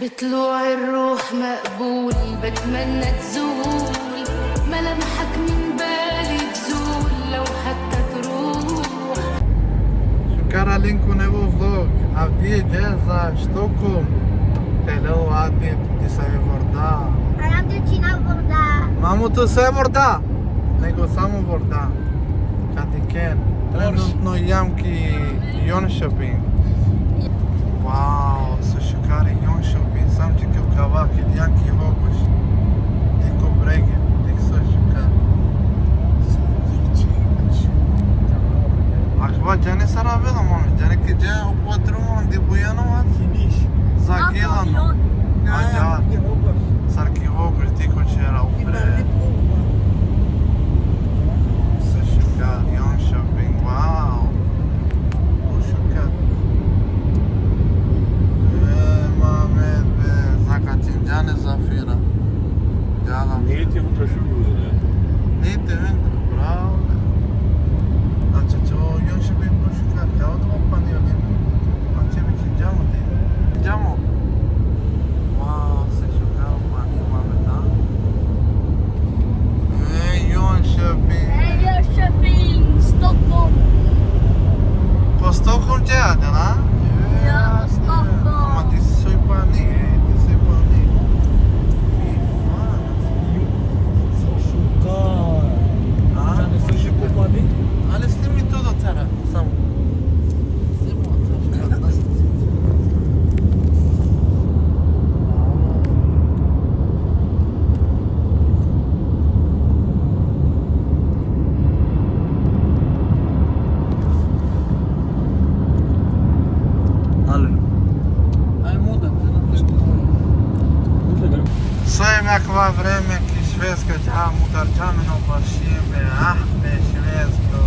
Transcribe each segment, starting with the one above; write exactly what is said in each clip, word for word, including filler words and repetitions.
بطلوع الروح مقبول، بتمنى تزول ملامحك من بالي، تزول لو حتى تروح. Shukar alin ku nevo vlog. Avdive dža za Stockholm. Tele o Adil, ti save vorda. Aram de čina vorda. Mamu, tu save vorda? Nego samo vorda. Ka dikhen. Trenutno jam ki Jönköping. Wow, so šukar i Jönköping, sam dži ki kava, ki djan ki hoguš. Dikh o brege, dikh so šukar. Akava džane sar avela, mami, džane ki dža o podrumo, andi Bujanovac. Za Gelano. Ađa. Sar ki hoguš, dikh o čera upre. So šukar, Jönköping, wow. So šukar. E, Mamed, be, zakatin džane Zafira. Džala. Nije ti unutra šugu uzine. Nije ti unutra, bravo. Znači, to Jönköping so šukar, kao da pa nije. Znači, mi ćemo ti. Ćemo. Wow, so šukar, pa nije Mamed, a? E, Jönköping. E, Jönköping, Stockholm. Ko Stockholm će, da, na? Ja, Stockholm. Ma ti si soj pani, e, ti si soj pani. Fifana. So šukar. A? Džane so šukar pani. Ali snimi tu do tera, samo. Alo. Aj, muda, te na te. Muda, ga. Soj me akava vreme ki Švedska, dža, mudarđa amen o bašime, ah, be Švedsko.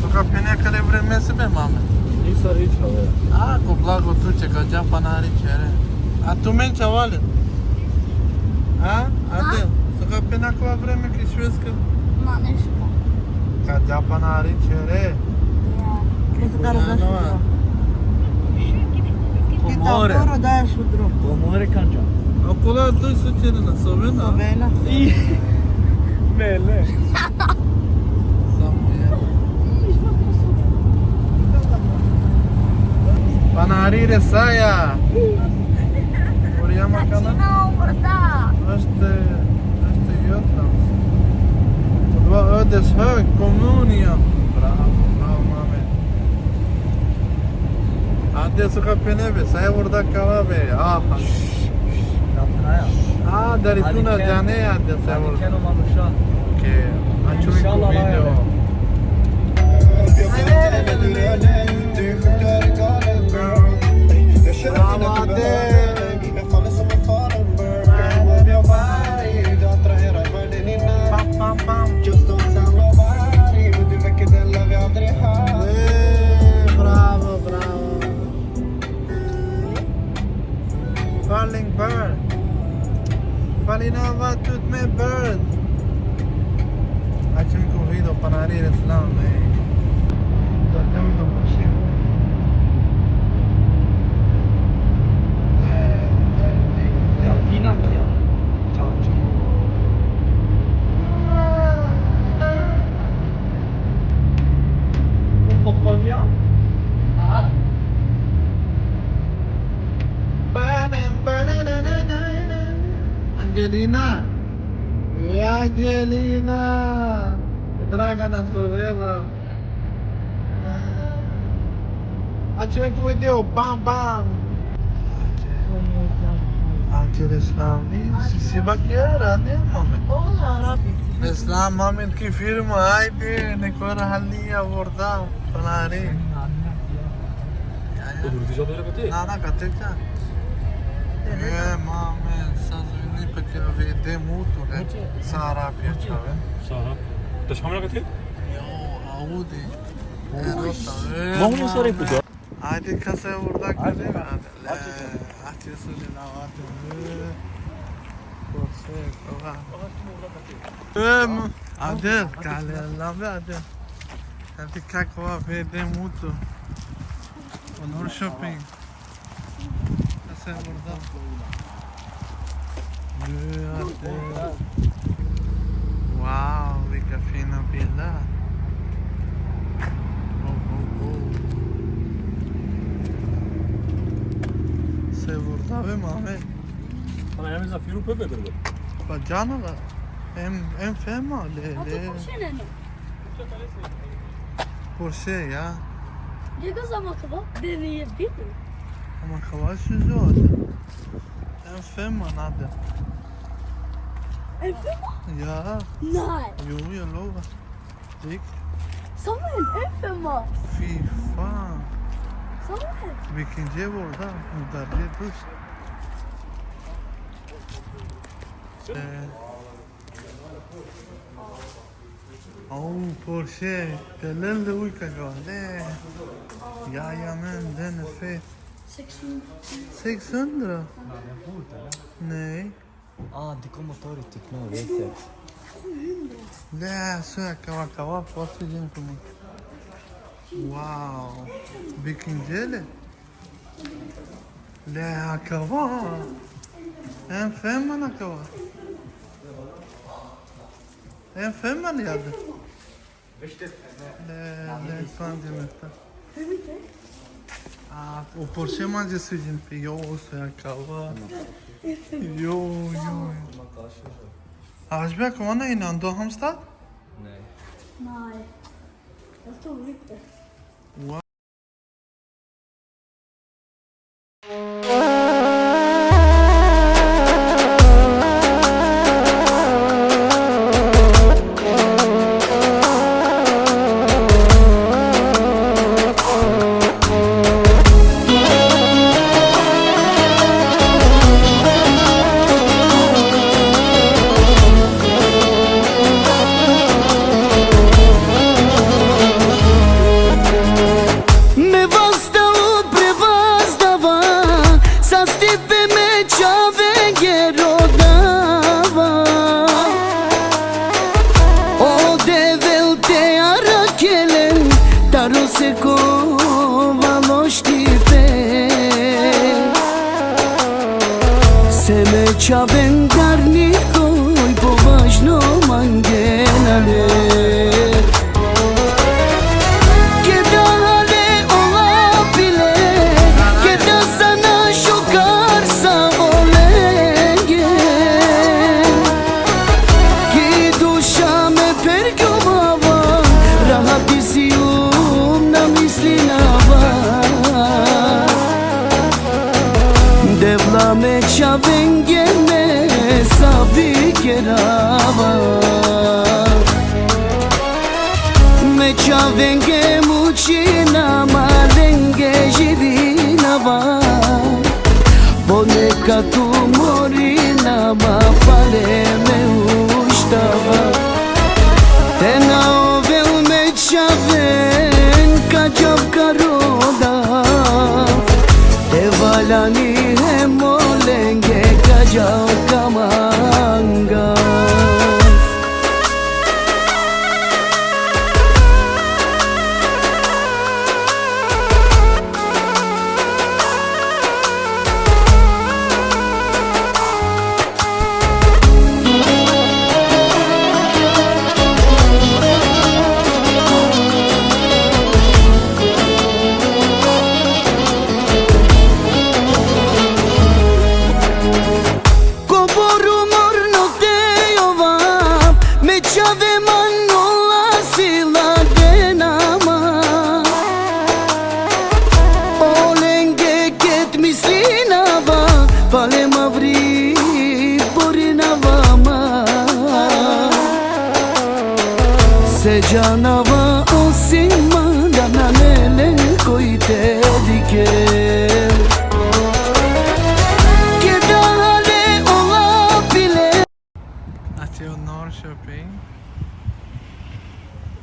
So ka pene akale vremese, be Mamed? Nisam ništa, be. A, ko blago tuće, ka dža pana hari čhere. A tumen čhavalen? A? Adel, so ka pene akava vreme ki Švedska? Ma nešto. Ka dža pana hari čhere. Ja. Ki Bujanovac. Ko more. Dobro, da, šutro. Ko more ka dža. A kola tu so čerena, sovena? Sovena. I. Mele. Samo ja. Pana hari resaja. Orija ma kana? Kačina umrta. Ašte, ašte jutra. Dva ödeshög, kommunija. Bravo, bravo, Mamed. Adel, so ka pene be, save vorda kava be. Aha. Kapnaja. A, dari tu na džane, Adel, save vorda. Keno manuša. Okej. Aču mi ko video. Bravo, Adel. Pam, pam, pam. E, bravo, bravo. Falling bird. Falling over to me bird. Aču mi ko video pana hari reslam, e. Un poco via. Angelina. E Angelina. Draga na problema. Aču mi ko video, bam, bam. Angeles Rami, si, si bakiara, ne, Mamed? Hola, Rabi. Islam, Mamed, ki firma, ajde, nekora halija vorda, panari. Odur ti žabera kate? Na, na, kate ka? E, Mamed, sa zvini pe ke vede mutu, ne? Sa Arapija čhave. Sa, ha? Te šamra kate? Jo, Audi. Mamu, sare puto. Ajde, kase vorda kate? Ajde. Ajde, sare na vate. Porsche, kova. Em, Adel, kale, lave Adel. Ati kako va vede mutu. Norrköping. Kaj se vurda. Wow, vilka fina bilar. Oh, oh, oh. Se vurda be, Muhammed. Pa ja me Zafiru pe, pe, pe. Pa džana la. M, M fem, le, le. Porsche, ja. Lego samo kava, deni je bitno. Ama kava si zor. M fem, nada. M fem? Ja. Naj. Jo, jo, loga. Dik. Samo M fem. Fifa. Samo M. Vikinđe vurda, udar je dus. E, Au, Porsche, te lel de ujka gale. Ja, ja, men, den er fet. Seks hundre. Seks hundre? Nej. Ah, de kommer motorer til nå, det er fett. Le, så jeg kan være kava på oxygen for meg. Wow. Hvilken del? Le, akava. En femman akava. En femman, ja. Le, le, fan de mesta. Ah, o Porsche man de sujin pe, jo, se akava. Jo, jo. Ažbe, kova na inando hamsta? Nej. Wow. Me vasta u prevazdava, sa stipe me čavenge rodava. O Devel te arakelen, taro se kova loš stipe. Se me čaven dar nikoj považno mangena le. Keda hale ola pile, keda sa našo kar sa olenge. Ki duša me pergjovava, rahati sium na mislinava. Devla me čavenge me savi kerava. Me čavenge mučinama, lenge živinava. Ponekad umorinama, pale me uštava. Te na ovel me čaven, ka džav ka rodav. Te valjani hem olenge, ka džav ka mangav. Kobor umorno te ovav, me čave man ola sila denama. Olenge ked mislinava, pale ma vri borinava ma. Se džanava osim man da nane len koj te dikhel. Keda hale ola pile. Znači, u Norrköping.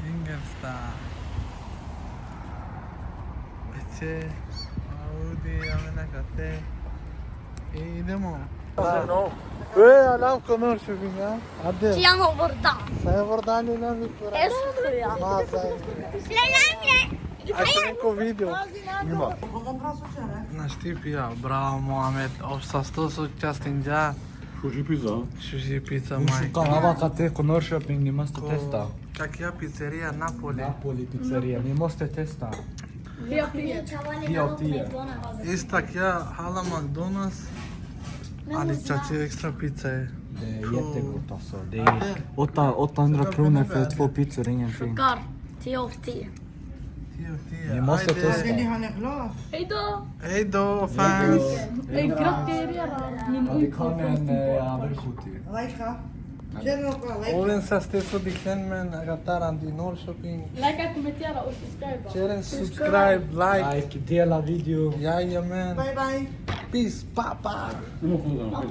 Ingelsta. Eće, Audi, amen akate. E, idemo. E, alav ko Norrköping, a? Ade. Siamo Bordani. Sai Bordani, no, mi pure. Esso qui. Ma sai. Le labbra. Acho neko video. Ima. Znaš ti pija, bravo Mohamed, opsasto so častinđa. Šuži pizza. Šuži pizza, maj. Šukar, ava kate ko Norrköping, ni maste testa. Čak ja pizzerija Napoli. Napoli pizzerija, ni maste testa. Ti ja pijet. Ti ja, ti ja. Ista kja hala McDonald's. Ali čače ekstra pizza je. Det är jättegott alltså. Det är åtta, åttahundra kronor för två pizzor, ingenting. Šukar, ti of ti. Ti, ti. Ni måste Ajde. testa. Vill ni ha en choklad? Hej då! Hej då, fans. Ej, gratulerar min Ja, det kom en inkomst. eh, averkuti. Lajka. Känner något bra, lajka. Oven saste so dikhen men, agatar andi Norrköping. Lajka, kommentera och subscriba. Kjeren subscribe, like. Like, dela video. Jajamän. Bye bye. Peace, papa.